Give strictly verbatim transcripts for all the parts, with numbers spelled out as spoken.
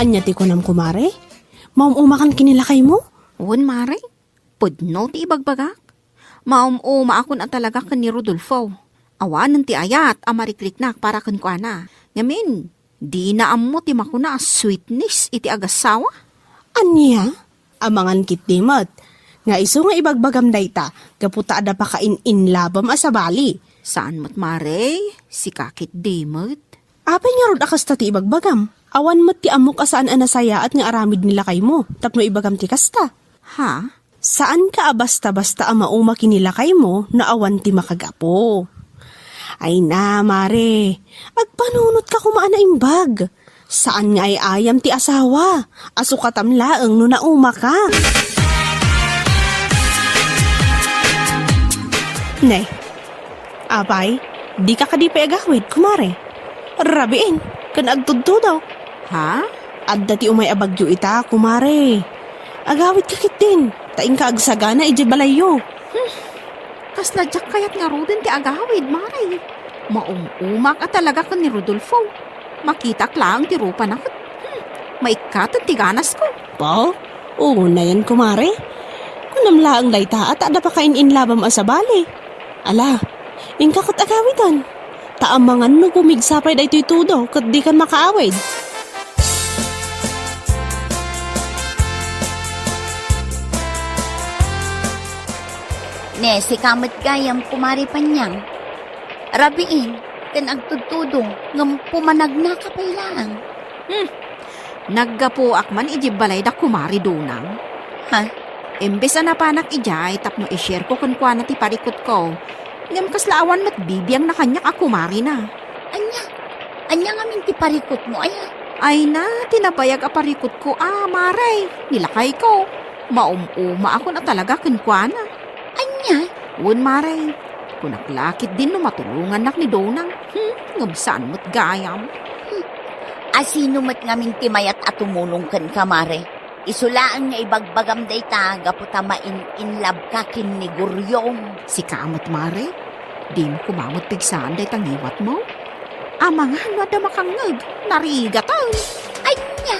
Ania ti kunam, kumare? Maum-umakan ken ni lakaymo? Wen, mare. Pudno ti ibagbagak. Maum-umaakon a talaga ken ni Rodolfo. Awanen ti ayat a marikriknak para kenkuana. Ngamin, dina ammo ti makuna a sweetness iti agasawa. Ania? Amangan ketdi met nga isu nga ibagbagam dayta gapu ta adda pakain-inlabem a sabali. Saan met, mare, sika ketdi met. Apay ngarud a kasta ti ibagbagam? Awan met ti ammok a saan a nasayaat nga aramid ni lakaymo tapno ibagam ti kasta. Ha? Saanka a basta-basta a mauma ken ni lakaymo no awan ti makagapu. Ay na, mare, agpanunotka koma a naimbag. Saan nga ay-ayam ti asawa a sukatam laeng no naumaka. Ne, apay, dika kadi pay agawid, kumare? Rabiin, ken agtudtudo. Ha? Adda ti umay a bagyo ita, kumare. Agawidka ketdin, ta inka agsagana idiay balayyo. Hmm. Kasla diak kayat ngaruden ti agawid, mare. Maum-umak a talaga ken ni Rodolfo. Makitak laeng ti rupana ket, hmm, maikkaten ti ganasko. Ba? Unayen, kumare. Kunam laeng dayta a ta adda pakain-inlabam a sabali. Ala, inka ket agawiden. Ta amangan no pumigsa pay daytoy tudo ket dikan makaawid. Ne, sika met gayam, Kumare Panyang. Rabiin, ken agtudtudo, ngem pumanagnaka pay laeng. Hmm. Naggapuak man idiay balay da Kumare Donang. Ha? Imbes a napanak idiay tapno i-share ko kenkuana ti parikutko, ngem kasla awan met bibiangna kaniak a kumarena. Ania? Ania ngamin ti parikutmo, aya? Ay na, ti nabayag a parikutko a, mare, ni lakayko. Maum-umaakon a talaga kenkuana. Ania? Wen, mare. Kunak la ketdin no matulongannak ni Donang. Hmm, ngem saan met gayam. Hmm. A sino met ngamin ti mayat a tumulong kenka, mare? Isu laeng nga ibagbagam dayta gapu ta main-inlabka ken ni Guriong. Sika met, mare? Dimo koma met pigsaan dayta ngiwatmo? Amangan no adda makangngeg, narigaten. Ania?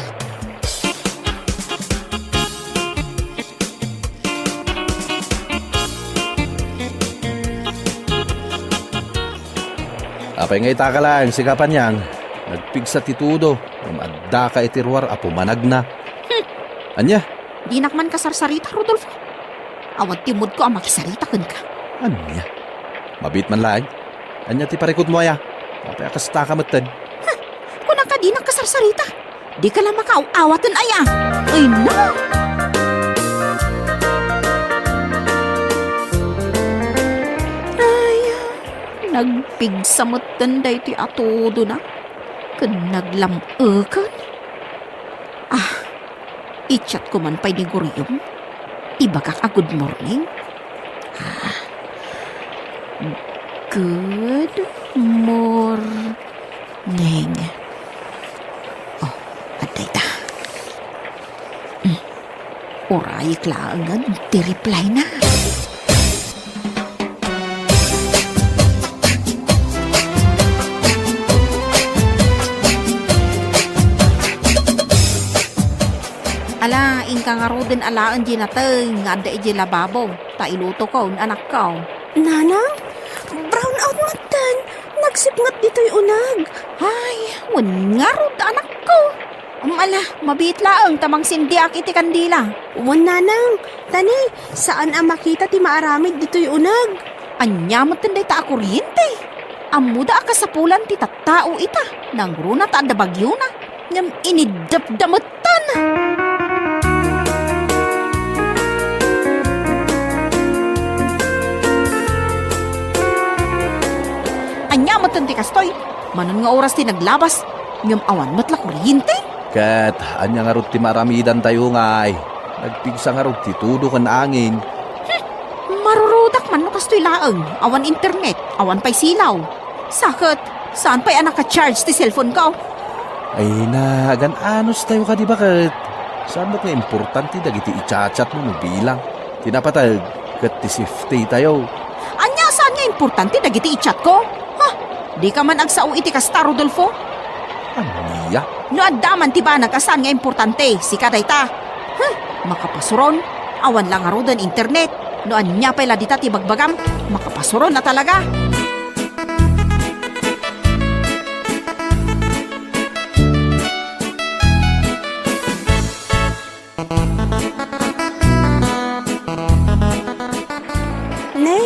Apay nga itaka laeng, sika Panyang? Nagpigsa ti tudo, ngem addaka iti ruar a pumanagna. Hmm. Ania? Dinak man kasarsarita, Rodolfo. Awan ti moodko a makisarita kenka. Ania? Mabiit man laeng. Ania ti parikutmo, aya? Apay a kastaka metten? Huh! Kunaka dinak kasarsarita. Dika la makaaw-awaten, aya. Ay, na. Ay, nagpigsa metten daytoy a tudona. Ken naglam-eken. Ah, i-chat ko man pay ni Guriong. Ibagak a good morning. Ah, good morning. Oh, adda ita. Mm. Urayek laengen ti reply na. Ala, inka ngaruden alaen di nateng nga adda idiay lababo, ta ilutokon, anakko. Nanang, brown out metten. Nagsipnget ditoy uneg. Ay, wen ngarud, anakko. Am, ala, mabiit laeng ta mangsindiak iti kandila. Wen, nanang, tani, saan a makita ti maaramid ditoy uneg. Ania metten dayta a kuryente? Ammoda a kasapulan ti tattao ita, nangruna ta adda bagyona, ngem iniddepda metten. Ania metten ti kastoy? Manon nga oras ti naglabas, ngem awan met la kuryente? Ket ania ngarud ti maaramidantayo ngay? Nagpigsa ngarud ti tudo ken angin. Hmm, marurudak man no kastoy laeng, awan internet, awan pay silaw. Sa ket, saan pay a naka-charge ti cellphone ko? Ay na, agan-anos tayo kadi baket. Saan met nga importante dagiti i-chat-chat mo no bilang? Ti napateg ket ti safety tayo. Ania saan nga importante dagiti i-chat ko? Ha? Dika man agsao iti kasta, Rodolfo? Ania? No adda man ti banag a saan nga importante, sika dayta. Huh, makapasuron, awan la ngaruden internet. No ania pay la dita ti bagbagam, makapasuron a talaga. Ne,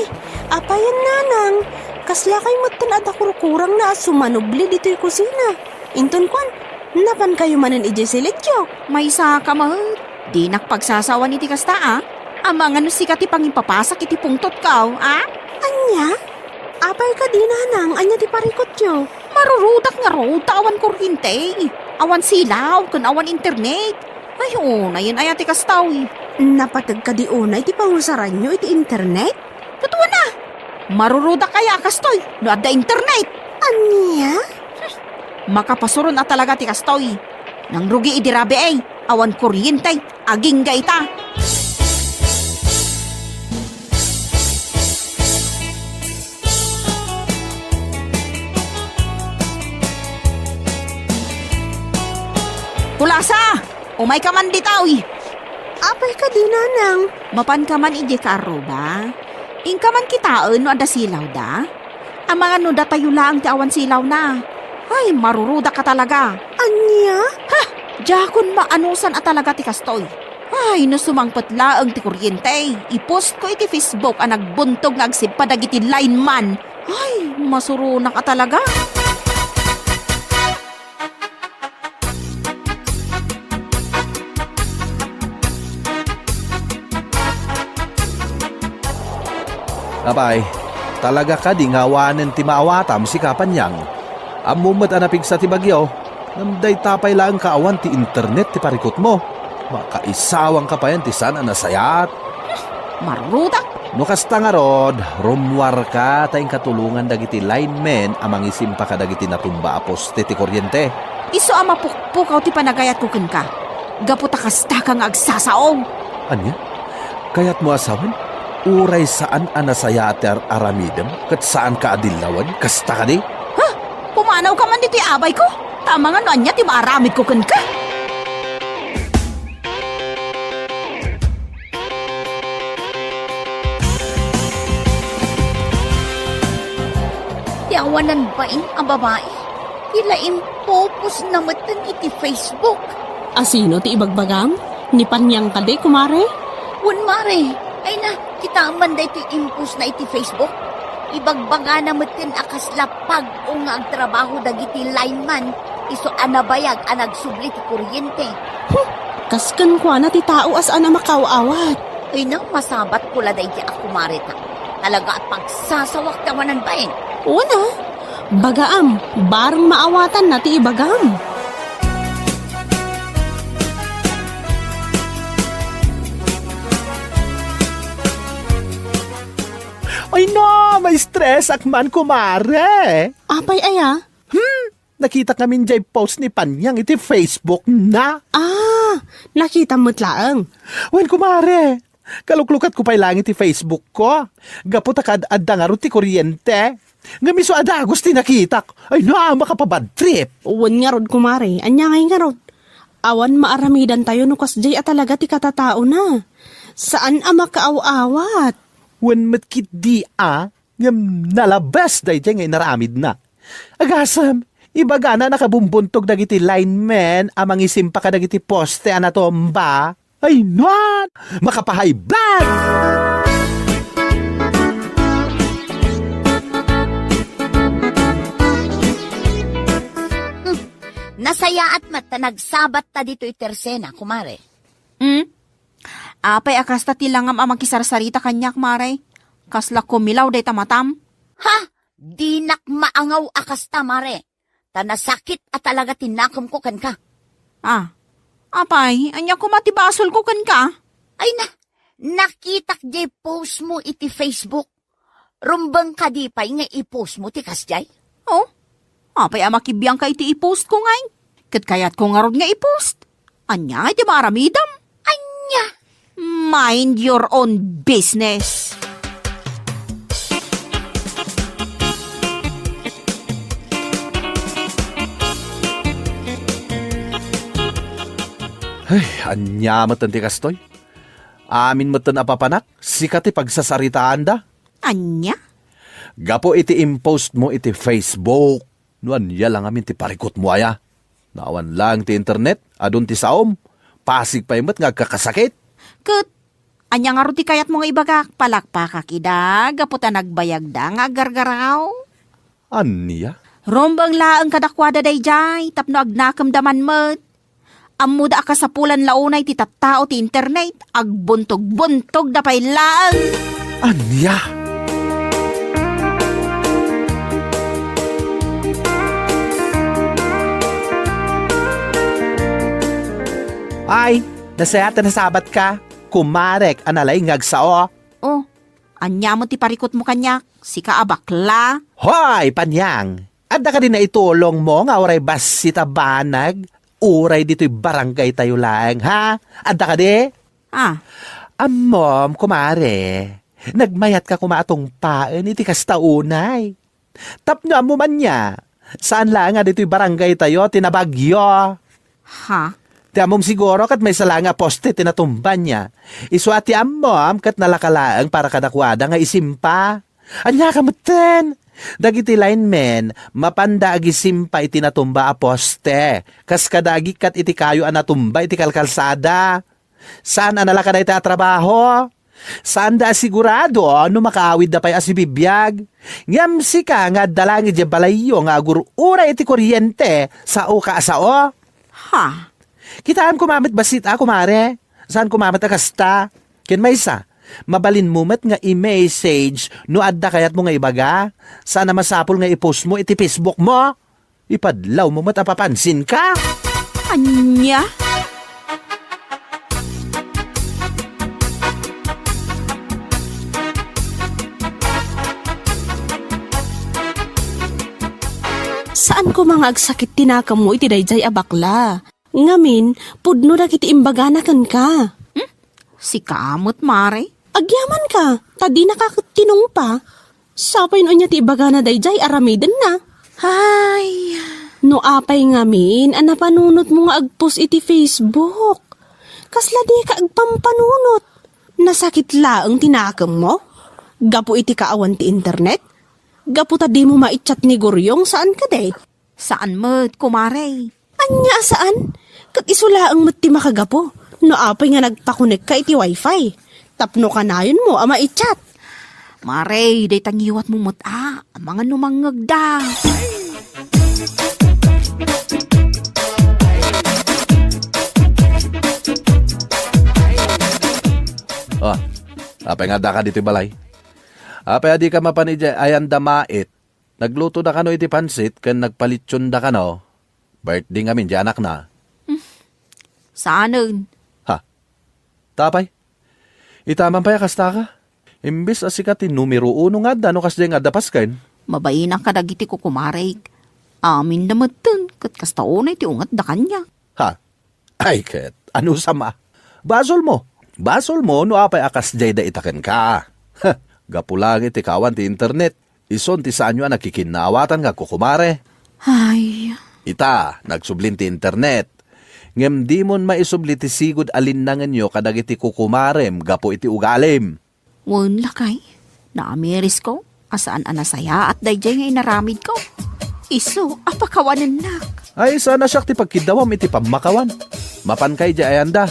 apayen, nanang, kasla kay metten a dakurkurangna a sumanubli ditoy kusina. Inton kuan, napan kayo manen idiay silityo? Maysa ka met. Dinak pagsasawan iti kasta, a. Amangan no sika ti pangipapasak iti pungtotko, a? Ania? Apay kadi, nanang, ania ti parikutyo? Marurudak ngarud ta awan kuryente, awan silaw, ken awan internet. Ay, unayen aya ti kasta, uy. Napateg kadi unay ti pangusaranyo iti internet? Ket wen a, marurudak aya a kastoy no adda internet? Ania? Makapasuron a talaga ti kastoy. Nangrugi idi rabii, awan kuryente, agingga ita. Kulasa! Umayka man dita, uy! Apay kadi, nanang? Mapanka man idiay kaarruba. Inka man kitaen no adda silawda. Amangan no datayo laeng ti awan silawna. Ay, marurudak a talaga. Ania? Ha! Diakon maanusan a talaga ti kastoy. Ay, no sumangpet laeng ti kuryente, i-postko iti Facebook a nagbuntog nga agsibpa dagiti lineman. Ay, masuronak a talaga. Apay, talaga kadi nga awanen ti maawatam, sika Panyang? Ammom met a napigsa ti bagyo, ngem dayta pay laeng kaawan ti internet ti parikutmo. Makaisawangka payen ti saan a nasayaat. Marurudak! No kasta ngarud, rummuarka ta inka tulongan dagiti linemen a mangisimpa kadagiti natumba a poste ti kuryente. Isu a mapukpukaw ti panagayatko kenka, gapu ta kastaka nga agsasao. Ania? Kayatmo a sawen? Uray saan a nasayaat ti ar-aramidem ket saanka a dillawen, kasta kadi? Ha? Pumanawka man ditoy abayko? Ta amangan no ania ti maaramidko kenka? Ti awanan bain a babai, ti la impopostna metten iti Facebook. A sino ti ibagbagam? Ni Panyang kadi, kumare? Wen, mare. Ay na, kitaem man daytoy impostna iti Facebook. Ibagbagana metten a kasla pag-o nga agtrabaho dagiti lineman, isu a nabayag a nagsubli ti kuryente. Hmm, kas kenkuana ti tao a saan a makaaw-awat. Ay na, masabatko la daydi a kumareta. Talaga a pagsasawak ti awanan bain. Wen a, bagaam, bareng maawatanna ti ibagam. Ay na, ma-stress ak man, kumare. Apay aya? Hmm, nakitak ngamin jay post ni Panyang iti Facebook na. Ah, nakitam met laeng. Wen, kumare, kaluklukatko pay laeng iti Facebook ko. Gapu ta kaad-adda ngarud ti kuryente. Ngem isu a dagus ti nakitak. Ay na, makapabad trip. Wen ngarud, kumare, ania ngay ngarud? Awan maaramidantayo no kasjay a talaga ti katataona. Saan a makaaw-awat. Wen met ketdi a, ngem nalabes daydiay nga inaramidna. Agasem, ibagana a nakabumbuntog dagiti linemen a mangisimpa kadagiti poste a natumba. Ay, nuan! Makapahay blood! Hmm. Nasayaat met ta nagsabatta ditoy tersena, kumare. Hmm? Apay a kasta ti langam a makisarsarita kaniak, mare? Kasla kumilaw dayta matam? Ha? Dinak maangaw a kasta, mare. Ta nasakit a talaga ti nakemko kenka. Ah, apay, ania koma ti basolko kenka? Ay na, nakitak jay post mo iti Facebook. Rumbeng kadi pay nga i-post mo ti kasjay? Oh, apay a makibiangka iti i-post ko ngay? Ket kayatko ngarud nga i-post. Ania ngay ti maaramidem? Ania? Mind your own business. Ania met ti kastoy? Amin met a papanak, sika ti pagsasaritaanda. Ania? Gapu iti impost mo iti Facebook, no ania la ngamin ti parikut mo aya? Naawan laeng ti internet, adun ti saom, pasig pay met nga agkakasakit. Ket ania ngarud ti kayatmo nga ibagak? Palakpakak ida gapu ta nagbayagda nga aggargaraw? Ania? Rumbeng laeng kadakuada daydiay tapno agnakemda man met. Ammoda a kasapulan la unay ti tattao ti internet, agbuntog-buntogda pay laeng. Ania? Ay, nasayaat a nasabatka, kumarek a nalaing nga agsao. Oh, ania met ti parikutmo kaniak? Sika a bakla? Hoy, Panyang! Adda kadi naitulongmo nga uray bassit a banag, uray ditoy barangaytayo laeng, ha? Adda kadi? Ah. Ammom, kumare, nagmayatka koma a tungpaen iti kasta unay. Tapno ammom ania, saan laeng a ditoy barangaytayo ti nabagyo. Ha? Ti ammom siguro ket maysa laeng a poste ti natumba ania. Isu a ti ammom ket nalaka laeng para kadakuada nga isimpa. Ania ka metten? Dagiti linemen, mapanda agisimpa iti natumba a poste, kas kadagikkat iti kayo a natumba iti kalkalsada. Saan a nalaka dayta a trabaho? Saanda a sigurado no makaawidda pay a sibibiag. Ngem sika nga adda laeng idiay balayyo nga agur-uray iti kuryente, sao ka a sao? Ha? Kitaem koma met bassit a, kumare. Saan koma met a kasta? Ken maysa, mabalinmo met nga i-message no adda kayatmo nga ibaga. Saan a masapul nga i-post mo iti Facebook mo. Ipadlawmo met a papansinka. Ania? Saan koma nga agsakit ti nakemmo iti daydiay a bakla. Ngamin, pudno dagiti imbagana kenka. Hmm? Sika met, mare? Agyamanka, ta dinaka ket tinungpa. Sapay no ania ti ibagana daydiay, aramidenna. Ay. No apay ngamin a napanunotmo nga agpost iti Facebook? Kasla dika agpampanunot. Nasakit laeng ti nakemmo? Gapu iti kaawan ti internet? Gapu ta dimo maichat ni Guryong, saan kadi? Saan met, kumare. Ania a saan? Ket isu laeng met ti makagapu no apay nga nagpakonekka iti wifi tapno kanayonmo a maichat. Mare, dayta ngiwatmo met a, amangan no mangngegda. Oh, apay nga addaka ditoy balay? Apay a dika mapan idiay ayan da mait? Naglutoda kano iti pansit ken nagpalitsionda kano. Birthday ngamin ti anakna. Hmm. Saanen? Ha? Tapay? Itaman pay a kastaka? Imbes a sika ti numero uno nga adda no kasdiay nga adda pasken. Mabainak kadagiti kukumarek. Aminda metten ket kasta unay ti ungetda kaniak. Ha? Ay ket, anusam a? Basolmo. Basolmo no apay a kasdiay dayta kenka. Gapu laeng iti kaawan ti internet, isun ti saanyo a nakikinnaawatan nga agkukumare. Ay. Ita, nagsublin ti internet. Ngem dimon maisubli ti sigud a linnangenyo kadagiti kukumarem gapu iti ugalim. Wen, lakay, naamirisko a saan a nasayaat daydiay nga inaramidko. Isu a pakawanennak. Ay, saan a siak ti pagkiddawam iti pammakawan. Mapanka idiay ayanda.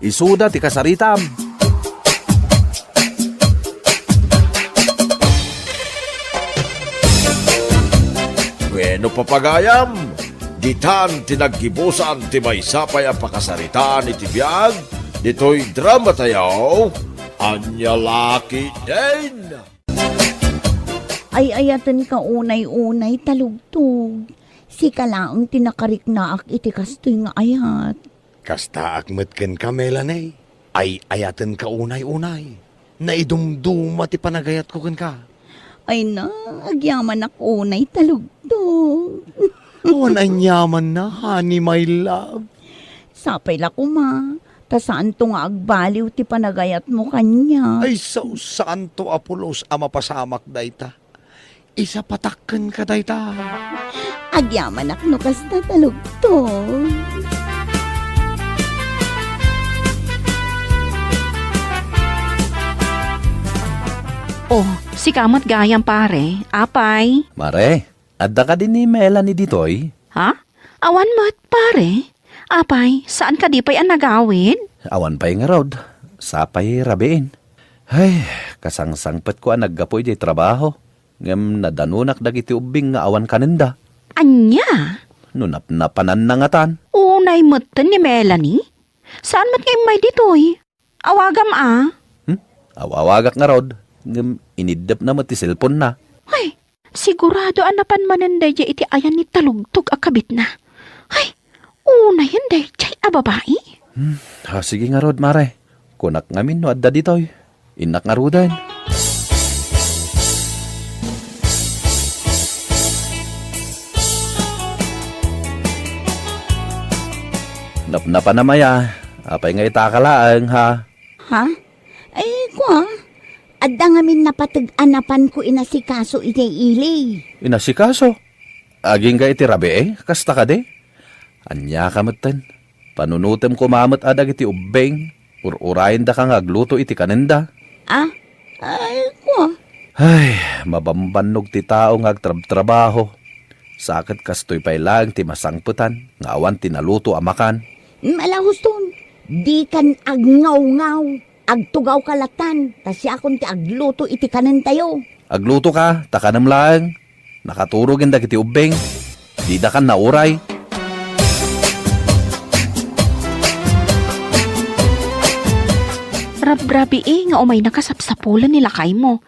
Isuda ti kasaritam. Bueno, papagayam, ditan ti naggibusan ti maysa pay a pakasaritaan iti biag ditoy dramatayo, Ania La Ketdin. Ay-ayatenka unay-unay, Talugtog. Sika laeng ti nakariknaak iti kastoy nga ayat. Kastaak met kenka, Melanie. Ay-ayatenka unay-unay. Naidumduma ti panagayatko kenka. Ay na, agyamanak unay, Talugtog. Awan aniamanna, honey, my love. Sapay la koma, ta saanto nga agbaliw ti panagayatmo kaniak. Ay, sao, saanto a pulos a mapasamak dayta. Isapatak kenka dayta. Agyamanak no kasta, Talugtog. Oh, sika met gayam, pare. Apay? Mare, adda kadi ni Melanie ditoy? Ha? Awan met, pare. Apay, saan kadi pay a nagawid? Awan pay ngarud. Sapay rabiin. Ay, kasangsangpetko a naggapu idiay trabaho. Ngem nadanonak dagiti ubbing nga awan kanenda. Ania? No napnapananna ngatan. Unay metten ni Melanie? Saan met nga immay ditoy? Awagam a. Hmm? Aw-awagak ngarud, ngem iniddepna met ti cellphone-na. Ay, sigurado a napan manen daydiay iti ayan ni Talugtog a kabitna. Ay, unayen daydiay a babai. Hmm, ah, sige ngarud, mare. Kunak ngamin no adda ditoy. Innak ngaruden. Napnapanam aya, apay nga itaka laeng, ha? Ha? Ay, kua, adda ngamin napateg a napanko inasikaso idiay ili. Inasikaso? Agingga iti rabii, kasta kadi? Ania ka metten? Panunotem koma met a dagiti ubbing, ur-urayendaka nga agluto iti kanenda. Ah? Ay, kua. Ay, mabambannog ti tao nga agtrabtrabaho. Sa ket kastoy pay laeng ti masangpetan nga awan ti naluto a makan. Malahuston, dikan agngawngaw. Agtugawka latan, ta siakon ti agluto iti kanentayo. Aglutoka, ta kanem laeng. Nakaturogen dagiti ubbing. Didakan nauray. Rabrabii nga umayna kasapsapulen ni lakaymo.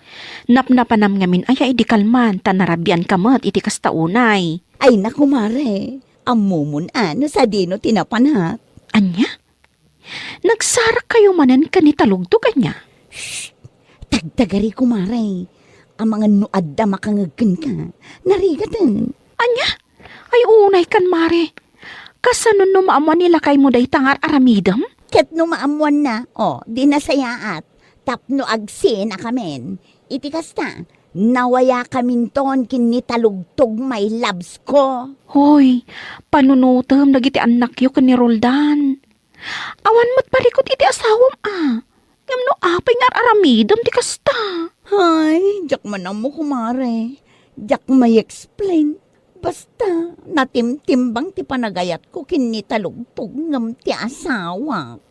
Napnapanam ngamin aya idi kalman, ta narabianka met iti kasta unay. Ay, naku, mare. Ammomon a no sadino ti napanak. Ania? Nagsarakkayo manen ken ni Talugtog, ania? Shh! Tagtagari, kumare. Amangan no adda makangeg kenka, narigaten. Ania? Ay, unay kan, mare. Kasano no maammuan ni lakaymo dayta nga ar-aramidem? Ket no maammuanna, o, di nasayaat. Tapno agsinakamin. Iti kasta, nawayakaminton ken ni Talugtog, my loves ko. Hoy, panunotem dagiti annakyo ken ni Roldan. Awan met parikut iti asawam a. Ngem no apay nga ar-aramidem ti kasta? Hay, diak man ammo, kumare. Diak may-explain. Basta, natimtimbang ti panagayatko ken ni Talugtog ngem ti asawak.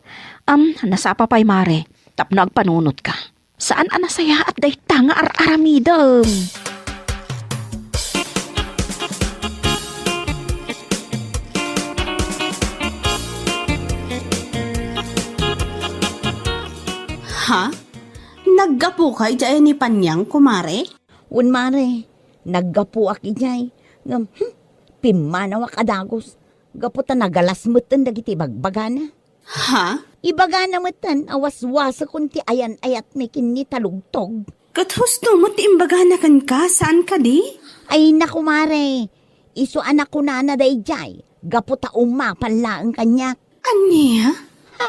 Am, nasapa pay, mare, tapno agpanunotka. Saan a nasayaat dayta nga ar-aramidem. Ha? Naggapuka idiay ni Paniang, kumare? Wen, mare, naggapuak idiay. Ngem, hmm, pimmanawak a dagus. Gapu ta nagalas metten dagiti bagbagana. Ha? Ibagana metten a waswasekon ti ayan-ayatmi ken ni Talugtog. Ket husto met ti imbagana kenka, saan kadi? Ay, naku, mare. Isu a nakunana daydiay, gapu ta umapal laeng kaniak. Ania? Ha?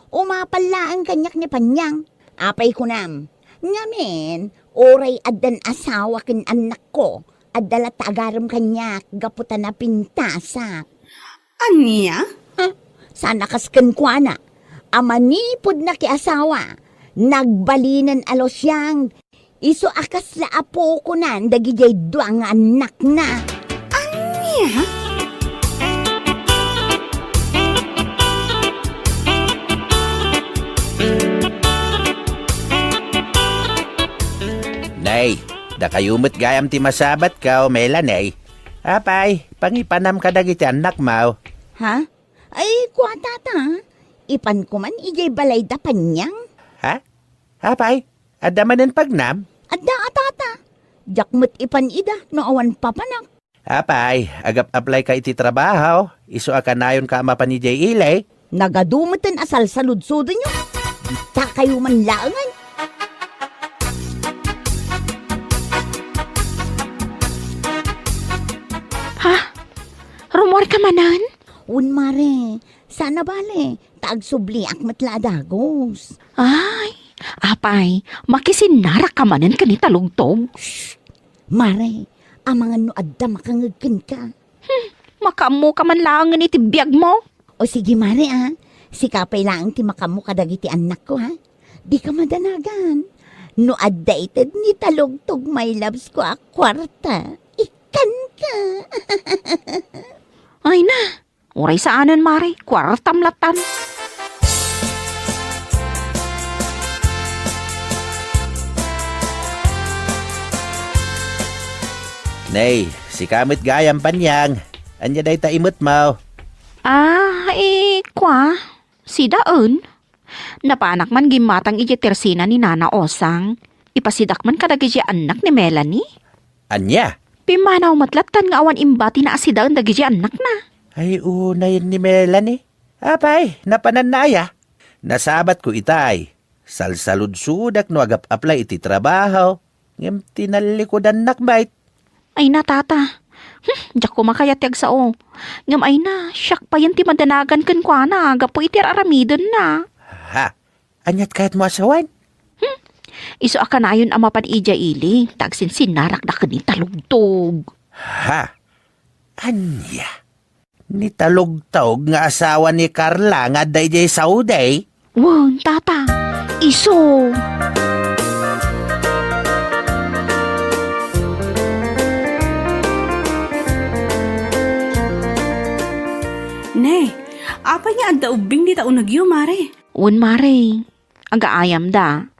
Umapal laeng kaniak ni Paniang. Apay kunam? Ngamin, uray addan asawa ken annakko, adda latta agarem kaniak gapu ta napintasak. Ania? Huh? Saan a kas kenkuana a manipud nakiasawa, nagbalinen a lusiang, isu a kasla apokonan dagidiay dua nga annakna. Ania? Nay, dakayo met gayam ti masabatko, Melanie. Apay, pangipanam kadagiti annakmo. Ha? Ay, kua, tata. Ipanko man idiay balay da Paniang. Ha? Apay, adda manen pagnam? Adda a, tata. Diak met ipan ida no awan papanak. Apay, agap-applyka iti trabaho, isu a kanayonka a mapan idiay ili? Nagadu meten a salsaludsodenyo. Dita kayo man laengen. Ha? Rummuarka manen? Wen, mare. Saan a bale, ta agsubliak met la a dagus. Ay, apay, makisinnarakka manen ken ni Talugtog? Shh! Mare, amangan no adda makangeg kenka. Hmm, makaammoka man laengen iti biagmo. O sige, mare, a. Sika pay laeng ti makaammo kadagiti annakko, ha? Dika madanagan. No adda ited ni Talugtog, my loves ko a kuarta, ikkanka. Ay na, uray saanen, Mare, kuartam lattan. Nay, sika met gayam, Panyang. Ania dayta imetmo? Ah, eh, kua, sidaen. Napanak man gimmatang idiay tersina ni Nana Osang. Ipasidak man kadagiti annak ni Melanie. Ania? Pimmanaw met lattan nga awan imbatina a sidaen dagiti annakna. Ay, unayen ni Melanie. Apay, napananna aya? Nasabatko itay. Salsaludsodak no agap-apply iti trabaho. Ngem tinallikudannak met. Ay na, tata. Hmm, diak koma kayat ti agsao. Ngem ay na, siak payen ti madanagan kenkuana gapu iti ar-aramidenna. Ha? Aniat kayatmo a sawen? Hmm. Isu a kanayon a mapan idiay ili, ta agsinsinnarakda ken ni Talugtog. Ha? Ania? Ni Talugtog nga asawa ni Carla nga adda idiay Saudi? Wen, tata. Isu. Ne, apay nga adda ubbing dita unegyo, Mare? Wen, Mare. Agaayamda.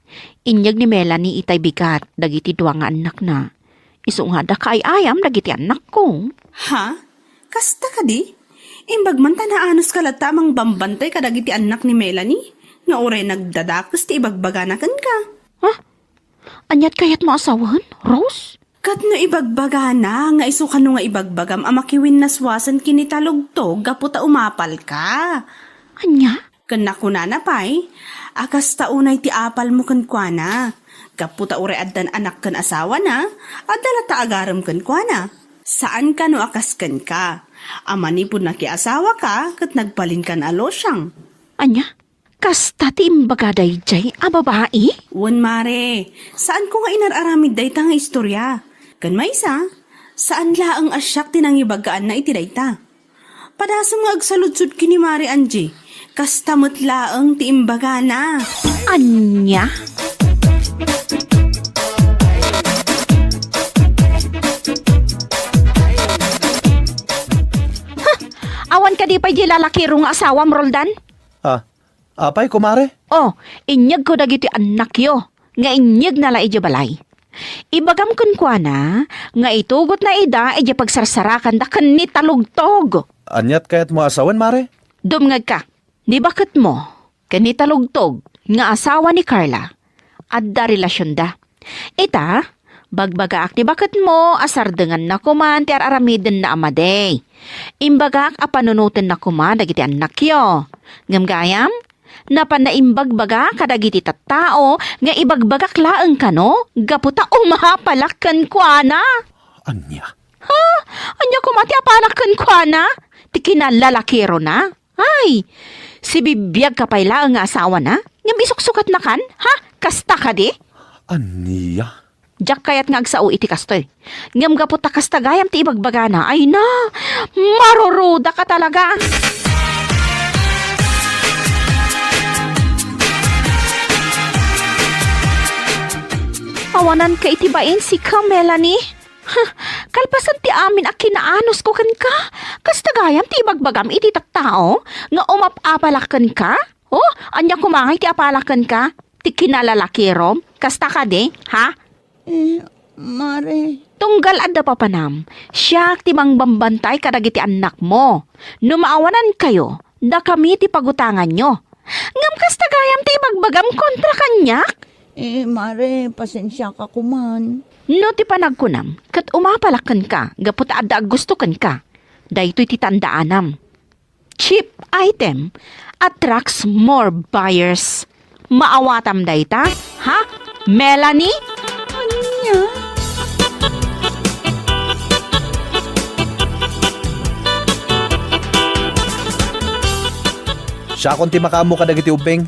Inyeg ni Melanie itay bigat dagiti dua nga annakna. Isu nga adda kaay-ayam dagiti annakko. Ha? Kasta kadi? Imbag man ta naanuska latta a mangbambantay kadagiti annak ni Melanie, nga uray nagdadakes ti ibagbagana kenka. Ha? Aniat kayatmo a sawen, Rose? Ket no ibagbagana nga isu kano nga ibagbagam a makiwinnaswasen ken ni Talugtog gapu ta umapalka. Ania? Ken nakunana pay a kasta unay ti apalmo kenkuana, gapu ta uray addan anak ken asawana, adda latta agarem kenkuana. Saan kano a kas kenka, a manipud nakiasawaka ket nagbalinkan a losiang. Ania? Kasta ti imbaga daydiay a babai? Wen, Mare, saanko nga inar-aramid dayta nga istorya. Ken maysa, saan laeng a siak ti nangibagaanna iti dayta. Padasem nga agsaludsod ken ni Mare Angie, kasta met laeng ti imbagana. Ania? Ha? Awan kadi pay di lalakiro nga asawam, Roldan? Ah, apay, kumare? Oh, inyegko dagiti annakyo nga inyegna la idiay balay. Ibagam kenkuana nga itugotna ida idiay pagsarsarakanda ken ni Talugtog. Aniat kayatmo a sawen, mare? Dumngegka, ni baketmo ken ni Talugtog nga asawa ni Carla, adda relasionda. Ita, bagbagaak ti baketmo a sardenganna koman ti ar-aramidenna a madi. Imbagak a panunotenna koma dagiti annakyo. Ngem gayam, napanna imbagbaga kadagiti tattao nga ibagbagak laeng kano gapu ta umapalak kenkuana. Ania? Ha? Ania koma ti apalak kenkuana? Ti kinalalakerona? Ay, sibibiagka pay laeng nga asawana? Ngem isuksukatnakan? Ha? Kasta kadi? Ania? Diak kayat nga agsao iti kastoy. Ngem gapu ta kasta gayam ti ibagbagana, ay na, marurudaka talaga. Awananka iti bain, sika, Melanie. Huh, kalpasan ti amin a kinaanusko kenka, kasta gayam ti ibagbagam iti tattao nga umap-apalak kenka? Oh, ania koma ngay ti apalak kenka? Ti kinalalakirom? Kasta kadi, ha? Eh, mare. Tunggal adda papanam, siak ti mangbambantay kadagiti annakmo. No maawanankayo, dakami ti pagutanganyo. Ngem kasta gayam ti ibagbagam kontra kaniak? Eh, mare, pasensiaka koman. No ti panagkunam, ket umapalak kenka gapu ta adda aggusto kenka. Daytoy ti tandaanam. Cheap item attracts more buyers. Maawatam dayta, ha, Melanie? Ania? Siakon ti makaammo kadagiti ubbing.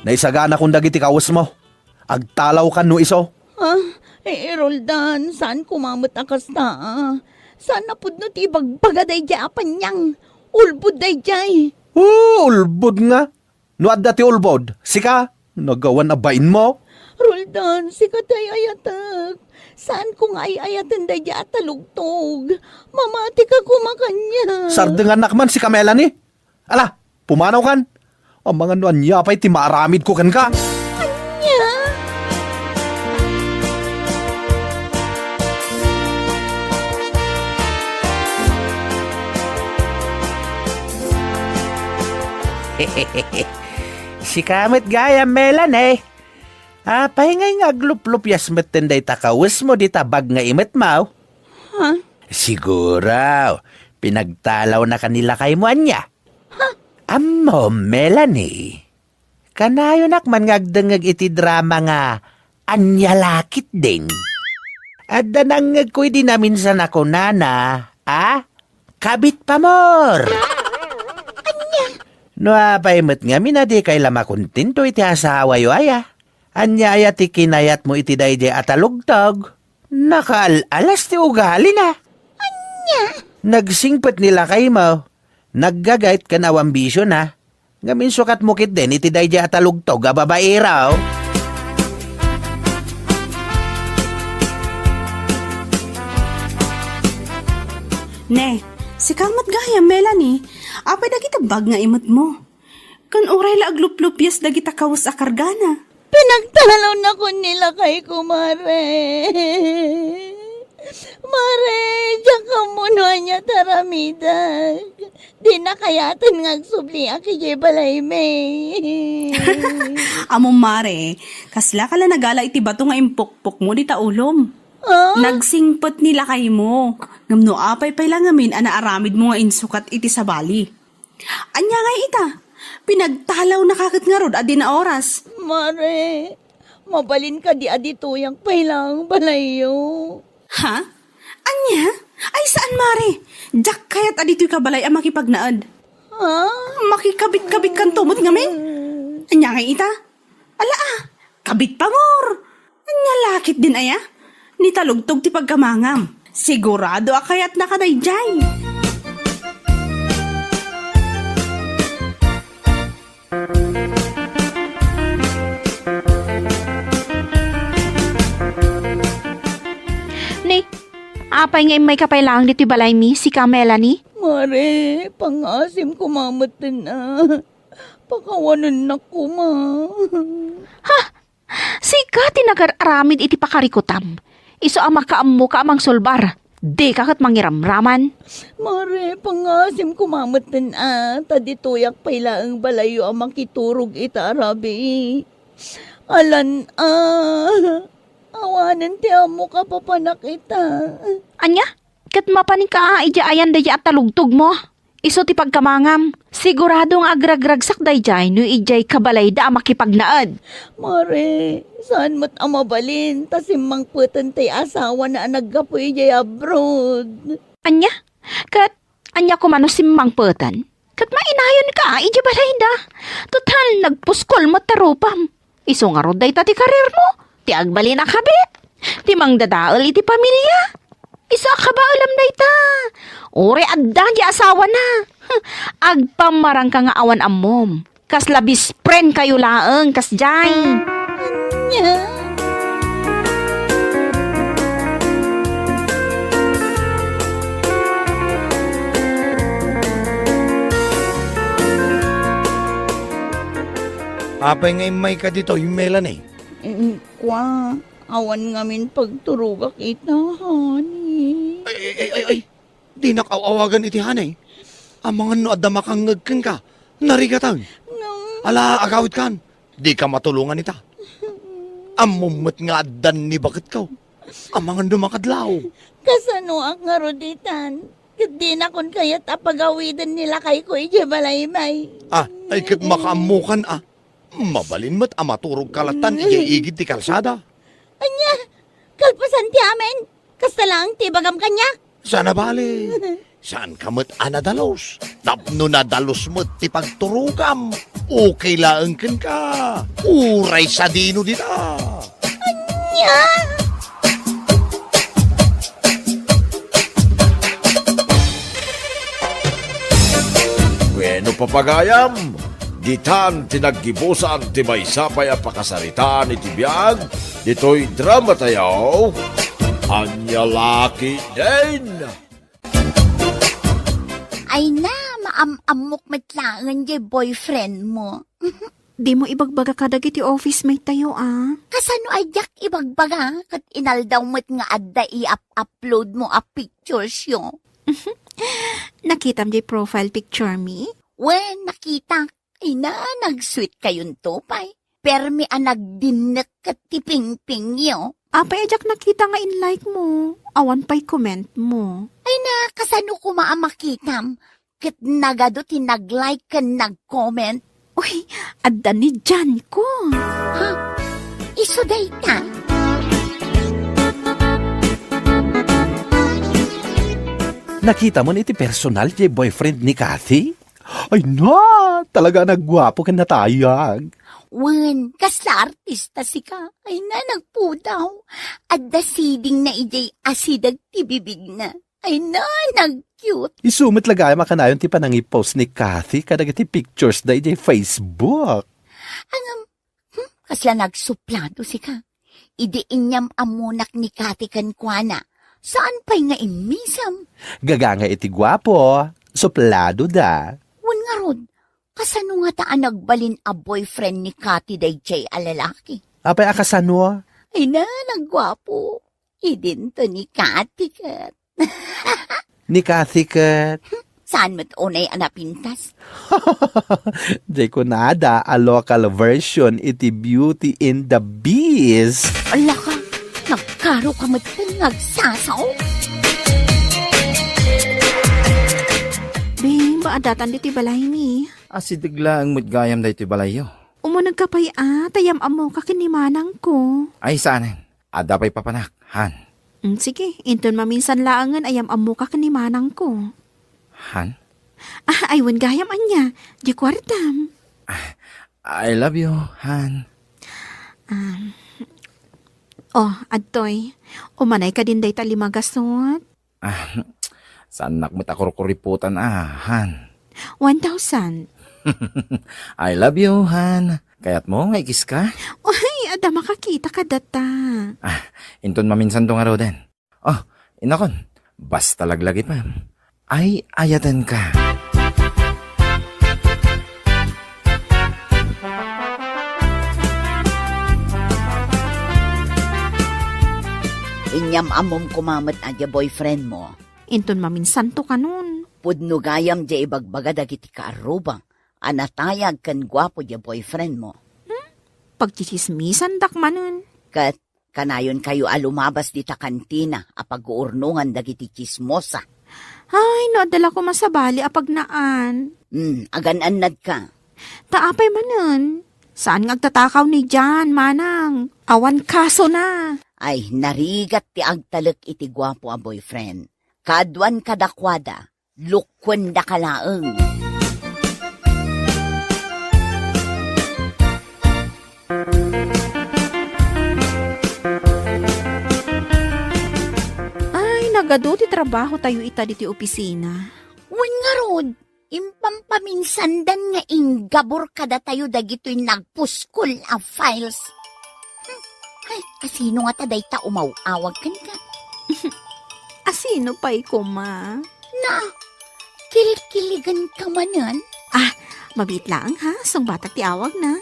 Naisaganakon dagiti kawesmo. Agtalawkan no isu. Ah, eh, Roldan, saan koma met a kasta, ah. Saan a pudno ti ibagbaga daydiay a paniang? Ulbod daydiay. Oh, ulbod nga. No adda ti ulbod, sika, nagawan a bainmo? Roldan, sika ti ay-ayatek. Saanko nga ay-ayaten daydi a talugtog. Mamatika koma kaniak. Sardengannak man sika, Melanie. Ala, pumanaw kan. Amangan no ania pay ti maaramidko kenka. Ania? Sika met gayam, Melanie. Apay ngay nga agluplupyas metten dayta kawesmo dita bag nga imetmo? Ha? Siguro, pinagtalawnaka ni lakaymo ania? Ha? Ammom, Melanie, kanayonak man nga agdengngeg iti drama nga Ania La Ketdin. Adda nangngegko idi naminsan a kunana, a? Kabit pamor! Ania? No apay met ngamin a dikay la makontento iti asawayo aya? Ania aya ti kinayatmo iti daydiay a talugtog? Nakaal-alas ti ugalina. Ania? Nagsingpet ni lakaymo. Naggagayt ken awan bisiona. Ngem insukatmo ketdin iti daydiay a talugtog a babaero. Ne, sika met gayam, Melanie. Apay dagiti bag nga imetmo? Ken uray la agluplupyas dagita kawes a kargana. Pinagtalawnakon ni lakayko, Mare. Mare, diak ammo no ania ti aramidek. Dina kayaten nga agsubliak idiay balaymi. Ammom, Mare, kaslaka la nagala iti bato nga impukpokmo dita ulom. Ah? Nagsingpet ni lakaymo. Ngem no apay pay la ngamin a naaramidmo nga insukat iti sabali? Ania ngay ita? Pinagtalawnaka ket ngarud a dina oras. Mare, mabalin kadi a ditoyak pay laeng balayyo? Ha? Ania? Ay, saan, Mare. Diak kayat a ditoyka balay a makipagnaed. Ha? Makikabit-kabitkanto met ngamin? Ania ngay ita? Ala, ah, kabit pamor! Ania la ketdin aya? Ni talugtog ti pagkamangam. Sigurado a kayatnaka daydiay. Ni, apay nga immayka pay laeng ditoy balaymi, sika, Melanie? Mare, pangngaasim koma metten a. Pakawanennak koma. Ha? Sika ti nagar-aramid iti pakarikutam. Isu a makaammoka a mangsulbar. Dika ket mangiramraman. Mare, pangngaasim koma metten a, ta ditoyak pay laeng balayyo a makiturog ita a rabii. Alan a, awanen ti ammok a papanak ita. Ania? Ket mapanika a idiay ayan daydiay a talugtogmo? Isu ti pagkamangam. Sigurado nga agragragsak daydiay no idiay kabalayda a makipagnaed. Mare, saan met a mabalin ta simmangpeten ti asawana a naggapu idiay abroad. Ania? Ket ania koma no simmangpeten? Ket mainayonka idiay balayda. Total, nagpuskol met ti rupam. Isu ngarud dayta ti kariermo, ti agbalin a kabit, ti mangdadael iti pamilia. Isu a kabaelam dayta. Uray adda ti asawana. Agpammarangka nga awan ammom. Kasla best friend kayo laeng, kasdiay. Ania? Apay nga immayka ditoy, Melanie? Mm, kua, awan ngamin pagturogak ita, honey. Ay, ay, ay, ay, ay. Dinak aw-awagan iti honey. Amangan no adda makangngeg kenka, narigatan. Ngem Ala, agawidkan. Dika matulongan ita. Ammom met nga addan ni baketko. Amangan no makadlaw. Kasanoak ngarud itan? Ket dinakon kayat a pagawiden ni lakayko idiay balaymi. Ah, ay ket makaammokan a. Mabalin met a maturogka lattan idiay igid ti kalsada. Ania? Kalpasan ti amin? Kasta laeng ti ibagam kaniak? Saan a bale. Saanka met a nadalus. Tapno nadalus met ti pagturogam. Okay laeng kenka. Uray sadino dita. Ania? Bueno, papagayam, Ditan ti naggibusan ti maysa pay a pakasaritaan iti biag ditoy drama tayo, Ania La Ketdin. Ay na, maam-ammok met laeng jay boyfriend mo. Dimo ibagbaga kadagiti office mate tayo, a? Kasano a diak ibagbaga? Ket inaldaw met nga adda i-up-upload mo a pictures yo. Nakitam jay profile picture mi? Wen, nakitak. Ay na, nag-sweet kayonto pay. Permi a nagdinnek ket ti pingpingyo. Apay a diak nakita nga in-like mo? Awan pay comment mo. Ay na, kasano koma a makitam? Ket nagadu ti nag-like ken nag-comment. Uy, adda ni Jan ko. Ha? Isu dayta? Nakita mo iti personal ti boyfriend ni Kathy? Ay na, talaga a nagguapo ken natayag. Wen, kasla artista sika. Ay na, nagpudaw. Adda siding na idiay asideg ti bibigna. Ay na, nag-cute. Isu met la gayam a kanayon ti panangipost ni Kathy kadagiti pictures da idiay Facebook. Ngem, hmm, kasla nagsuplado sika. Idi inyam-ammonak ni Kathy kenkuana, saan pay nga immisem? Gagangay iti guapo, suplado da. Wen ngarud, kasano ngata a nagbalin a boyfriend ni Kathy daydiay a lalaki? Apay a kasano? Ay na, nagguapo. Idinto ni Kathy ket. Ni Kathy ket. Saan met unay a napintas? Diay kunada a local version iti Beauty and the Beast. Ala ka, nagkaro ka met ken nga agsasao. Bing, ba adatan ditoy balay mi? Asideg laeng met gayam daytoy balayyo. Umunegka pay a, ta yam-ammoka ken ni manangko. Ay, saanen. Adda pay papanak, han. Mm, sige, inton maminsan laengen a yam-ammoka ken ni manangko. Han? Ah, ay, wen gayam ania, di kuartam. Ah, I love you, han. Um, oh, adtoy. Umanay kadin dayta lima gasut? Ah, saannak met a kurkuripotan, ah, han. One thousand. I love you, han. Kayatmo nga ikiska? Uy, adda makakita kadata. Ah, inton maminsanto ngaruden. Oh, inakon, basta laglagipem. Ay, ayatenka. Inyam-ammom koma met a diay boyfriend mo. Inton maminsanto kanon. Pudno gayam diay ibagbaga dagiti kaarruba a natayag ken guapo diay boyfriend mo. Hmm? Pagtsitsismisandak manen. Ket kanayonkayo a lumabas dita kantina a pag-uurnongan dagiti tsismosa. Ay, no adda la koma sabali a pagnaan. Hmm, agan-annadka. Ta apay manen? Saan nga agtatakaw ni Jan, manang? Awan kasona. Ay, narigat ti agtalek iti guapo a boyfriend. Kaaduan kadakuada, lukkuendaka laeng. Ay, nagadu ti trabaho tayo ita ditoy opisina. Wen ngarud, impampaminsandan nga inggabur kadatayo dagitoy nagpuskol a files. Hmm, ay, asino ngata dayta umaw-awag kenka? Asino pay koma? Na, kilkiligenka manen? Ah, mabiit laeng ha, sungbatak ti awagna.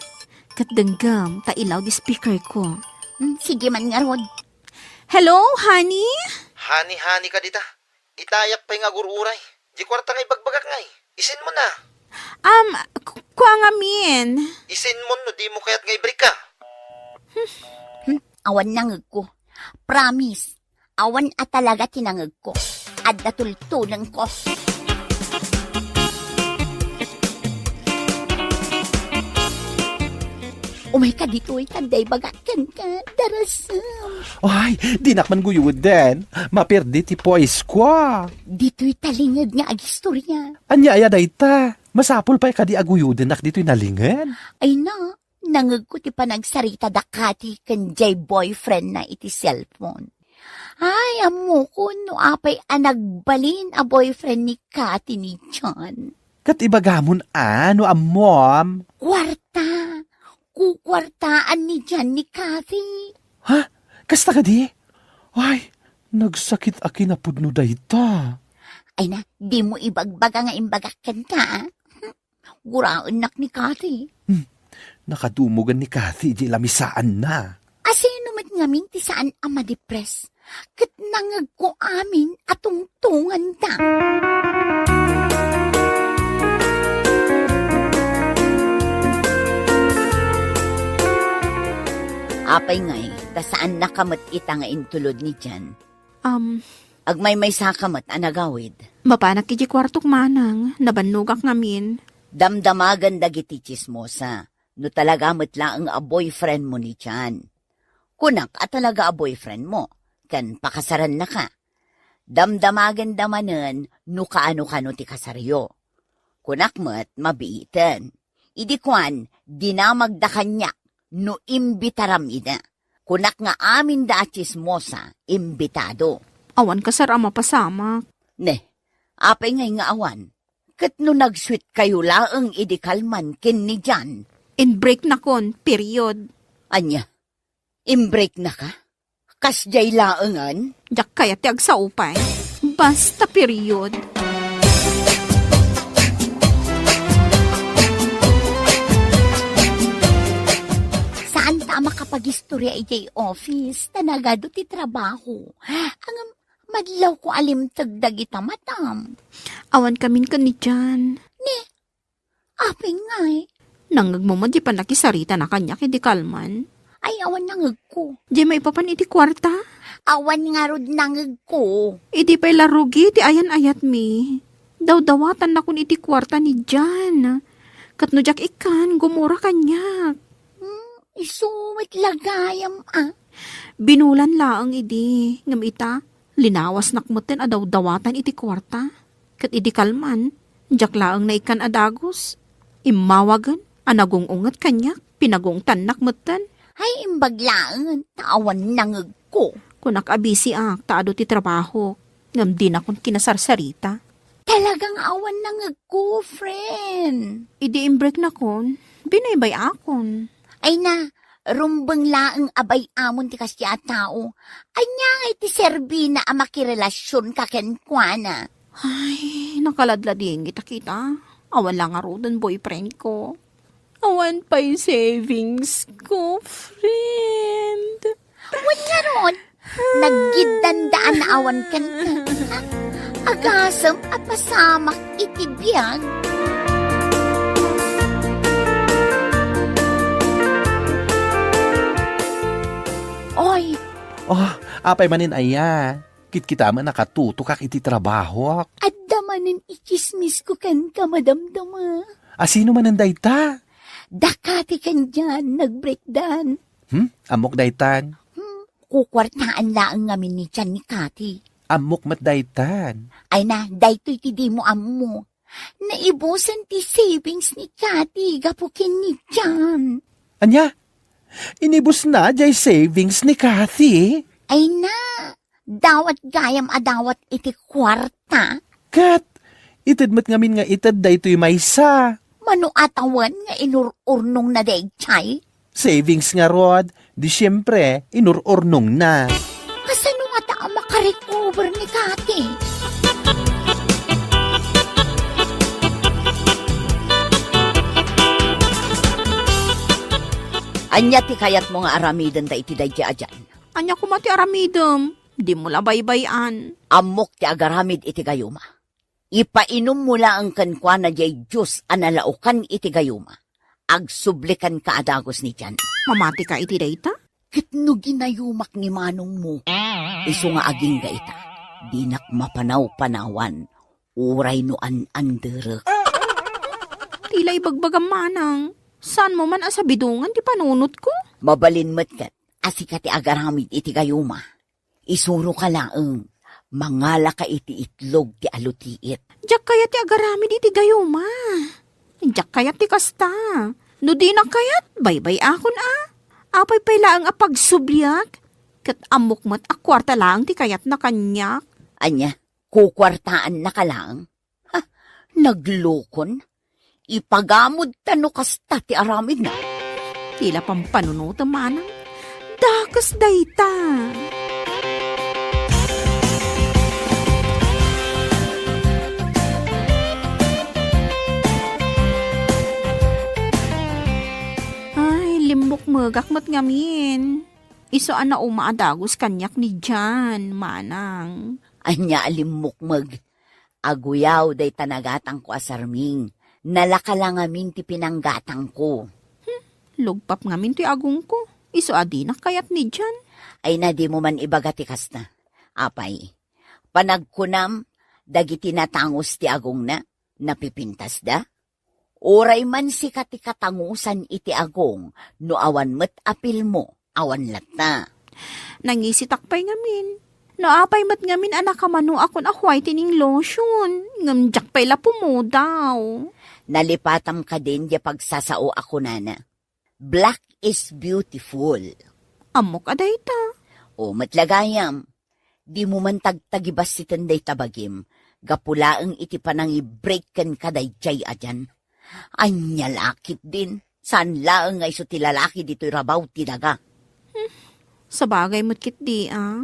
Ket denggem, ta i-loud speaker ko. Hmm, sige man ngarud. Hello, honey? Honey, honey ka dita. Itayak pay nga agur-uray. Di kuarta nga ibagbagak ngay. Isin mo na. Um, ku-, kua ngamin. Isin mo no di mo kayat nga ibrika. Hmm, awan nangegko. Promise. Awan a talaga ti nangegko. Adda tultulengko. Umayka ditoy, ta adda ibagak kenka, darasem. Ay, dinak man guyuden. Maperdi ti poise ko. Ditoy talinged nga agistorya. Ania aya dayta? Masapul pay kadi a guyudennak ditoy nalinged? Ay na, nangegko ti panagsarita da Kati ken jay boyfriend na iti cellphone. Ay, ammokon no apay a nagbalin a boyfriend ni Kati ni John. Ket ibagamon a no ammom. Kuarta. Kukuartaan ni Jan ni Kathy. Ha? Kasta kadi? Ay, nagsakit a kinapudno dayta. Ay na, dimo ibagbaga nga imbagak kenka, a? Guraennak ni Kathy. Hmm, nakadumogan ni Kathy di lamisaanna. Asino met ngamin ti saan a madepres? Ket nangegko amin a tungtunganda. Apay ngay, ta saannaka met ita nga intulod ni Jan? Am. Agmaymaysaka met a nagawid. Mapanak iti kuartok manang, nabannogak ngamin. Damdamagen dagiti tsismosa, no talaga met laeng a boyfriendmo ni Jan. Kunak a talaga a boyfriendmo, ken pakasarannaka. Damdamagenda manen no kaano-kano ti kasaryo. Kunak met mabiiten. Idi kuan, dinamagda kaniak no imbitaram ida. Kunak nga aminda a tsismosa, imbitado. Awan kasar a mapasamak. Ne, apay ngay nga awan? Ket no nagsuitkayo laeng idi kalman ken ni Jan? Inbreaknakon, period. Ania? Inbreaknaka? Kasdiay laengen? Diak kayat ti agsao pay. Basta, period. Saanta a makapagistorya idiay office, ta nagadu ti trabaho. Ngem, madlawko a limteg dagita, madam. Awan kamin ken ni Jan. Ne, apay ngay? Nangngegmo met di pannakisaritana kaniak idi kalman? Ay, awan nangngegko. Di maipapan iti kuarta? Awan ngarud nangngegko. Idi pay la rugi ti ayan-ayatmi. Dawdawatannakon iti kuarta ni Jan. Ket no diak ikkan, gumura kaniak. Hmm, isu met la gayam, a. Binulan laeng idi, ngem ita, linawasnak metten a dawdawatan iti kuarta. Ket idi kalman, diak laeng naikkan a dagus. Immawagen a nagung-unget kaniak, pinagungtannak metten. Ay, imbag laeng, ta awan nangngegko. Kunak a bisiak, ta adu ti trabahok, ngem dinakon kinasarsarita. Talaga nga awan nangngegko, friend. Idi inbreaknakon, binaybay-akon. Ay na, rumbeng laeng a bay-amon ti kasdiay a tao. Ania ngay ti serbina a makirelasionka kenkuana? Ay, nakaladladingit a kita. Awan la ngaruden boyfriendko. Awan pay savings ko, friend. Wen ngarud, naggiddandaan a awan kenka. Agasem a pasamak iti biag. Oy. Oh, apay manen aya? Kitkitaem a nakatutokak iti trabahok. Adda manen itsismisko kenka, madamdama. A, sino manen dayta? Dakati ken Jan, nagbreakdan. Hmm? Ammok daytan? Hmm, kukuartaan laeng ngamin ni Jan ni Kati. Ammok met daytan. Ay na, daytoy ti dimo ammo. Naibusen ti savings ni Kati gapu ken ni Jan. Ania? Inibusna jay savings ni Kati? Ay na, dawat gayam a dawat iti kuarta. Ket, ited met ngamin nga ited daytoy maysa. Mano a tawen nga inur-urnongna dayjay? Savings ngarud, di siempre, inur-urnongna. Kasano ngata a makarecover ni Kati? Ania ti kayatmo nga aramiden ta iti dayjay a jan? Ania koma ti aramidem? Dimo la baybay-an. Ammok ti agaramid iti gayuma. Ipainommo laeng kenkuana jay juice a nalaokan iti gayuma. Agsublikanka a dagus ni Jan. Mamatika iti dayta? Ket no ginayumak ni manongmo, isu nga agingga ita, dinak mapanawpanawan, uray no an-anderek. Ti la ibagbagam manang, saanmo man a sabidongan ti panunotko? Mabalin met ket a sika ti agaramid iti gayuma. Isuroka laeng, mangalaka iti itlog ti alutiit. Diak kayat ti agaramid iti gayuma. Diak kayat ti kasta. No dinak kayat, baybay-akon a. Apay pay laeng a pagsubliak, ket ammok met a kuarta laeng ti kayatna kaniak. Ania, kukuartaannaka laeng? Ha, Naglukon? Ipagamod ta no kasta ti aramidna. Ti la pampanunotem, manang. Dakes dayta. Ay, limmukmegak met ngamin. Isu a nauma a dagus kaniak ni Jan, manang. Ania a limmukmeg? Aguyaw dayta nagatangko a sarming. Nalaka la ngamin ti pinanggatangko. Hmm, lugpap ngamin ti agongko. Isu a dinak kayat ni Jan. Ay na, dimo man ibaga ti kasta. Apay, panagkunam, dagiti natangus ti agongna, napipintasda? Uray man sika ti katangusan iti agong, no awan met apilmo, awan latta. Nangisitak pay ngamin. No apay met ngamin a nakamanoakon a whitening lotion, ngem diak pay la pumudaw. Nalipatam kadin diay pagsasao a kunana, "Black is beautiful." Ammok a dayta. O, met la gayam. Dimo man tagtagibassiten dayta bagim, gapu laeng iti panangi-break kenka daydiay a Jan. Ania la ketdin, saan laeng nga isu ti lalaki ditoy rabaw ti daga. Hmm, sabagay met ketdi, a.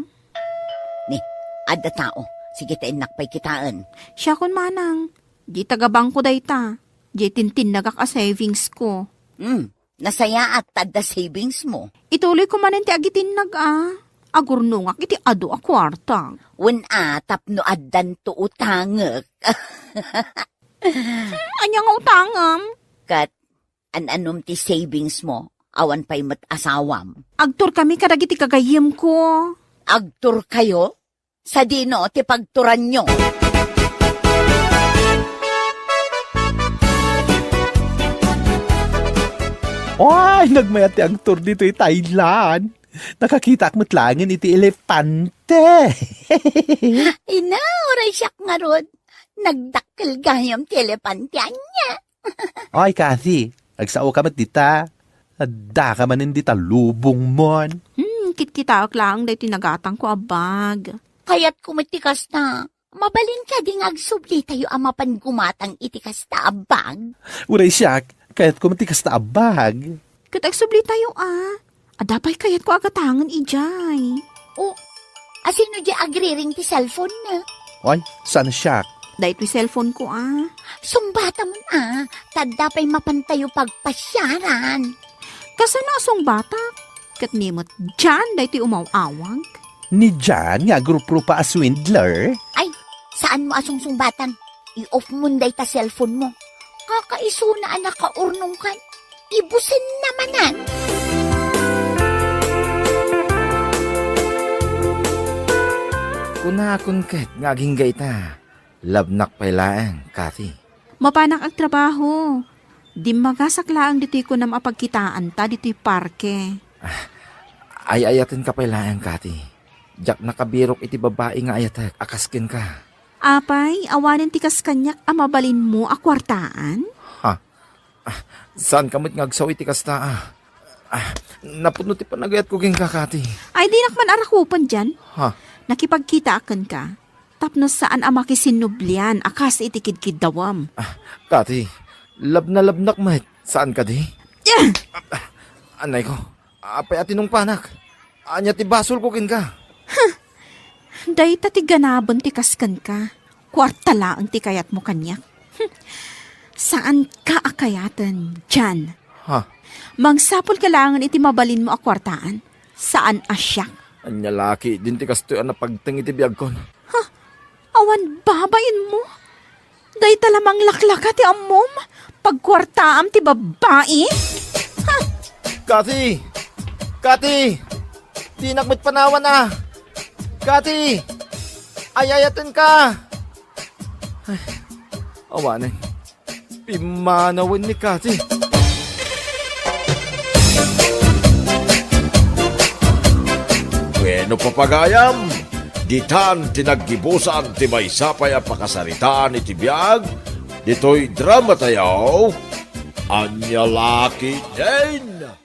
Ni, adda tao. Sige ta innak pay kitaen. Siakon manang, diay taga-bangko dayta. Diay tintinnagak a savings ko. Hmm, nasayaat ta adda savings mo. Ituloy ko manen ti agitinnag, a. Agurnongak iti adu a kuarta. Wen a, tapno addanto utangek. Hmm, ania nga utangem? Ket an-anom ti savings mo, awan pay met asawam. Agturkami kadagiti gagayyemko. Agturkayo? Sadino ti pagturanyo? Ay, nagmayat ti agtur ditoy Thailand. Nakakitaak met laengen iti elepante. Ina, uray siak ngarud. Nagdakkel gayam ti elepante ania. Ay, Kathy, agsaoka met dita. Addaka manen dita lubongmon. Hmm, kitkitaek laeng daytoy nagatangko a bag. Kayatko met ti kasta. Mabalin kadi nga agsublitayo a mapan gumatang iti kasta a bag? Uray siak, kayatko met ti kasta a bag. Ket agsublitayo a. Adda pay kayatko a gatangen idiay. O, asino diay agriring ti cellphone-na? Ay, saan siak? Daytoy cellphone-ko a. Sungbatamon a, ta adda pay mapantayo pagpasiaran. Kasano a sungbatak? Ket ni met Jan daytoy umaw-awag? Ni Jan nga agruprupa a swindler? Ay, saanmo a sungsungbatan. I-off-mon dayta cellphone-mo. Kakaisuna a nakaurnongkan. Ibusenna manen. Kunakon ket nga agingga ita. Labnak pay laeng, Kathy. Mapanak agtrabaho. Dimmagasak laeng ditoy kunam a pagkitaanta ditoy parke. Ah, ay-ayatenka pay laeng, Kathy. Diak nakabirok iti babai nga ayatek a kas kenka. Apay, awanen ti kas kaniak a mabalinmo a kuartaan? Ha? Ah, saanka met nga agsao iti kasta, a? Ah, napudno ti panagayatko kenka, Kathy. Ay, dinak man arakupen dian. Ha? Nakipagkitaak kenka. Tapno saan a makisinnublian a kas iti kidkiddawem. Ah, Kathy, labnalabnak met, saan kadi? Ah! Ah, anayko, apay a tinungpanak? Ania ti basolko kenka? Huh! Dayta ti ganaben ti kas kenka. Kuarta laeng ti kayatmo kaniak. Hmm. Saanka a kayaten, Jan. Ha? Mangsapulka laengen iti mabalinmo a kuartaan. Saan a siak. Ania la ketdin ti kastoy a napagteng iti biagkon? Ha? Awan babainmo? Dayta la manglaklaka ti ammom? Pagkuartaam ti babbai? Ha? Kathy! Kathy! Dinak met panawan a! Kathy! Ay-ayatenka! Ay, awanen. Pimmanawen ni Kathy. Bueno, papagayam, ditan ti naggibusan ti maysa pay a pakasaritaan iti biag, ditoy drama tayo, Ania La Ketdin.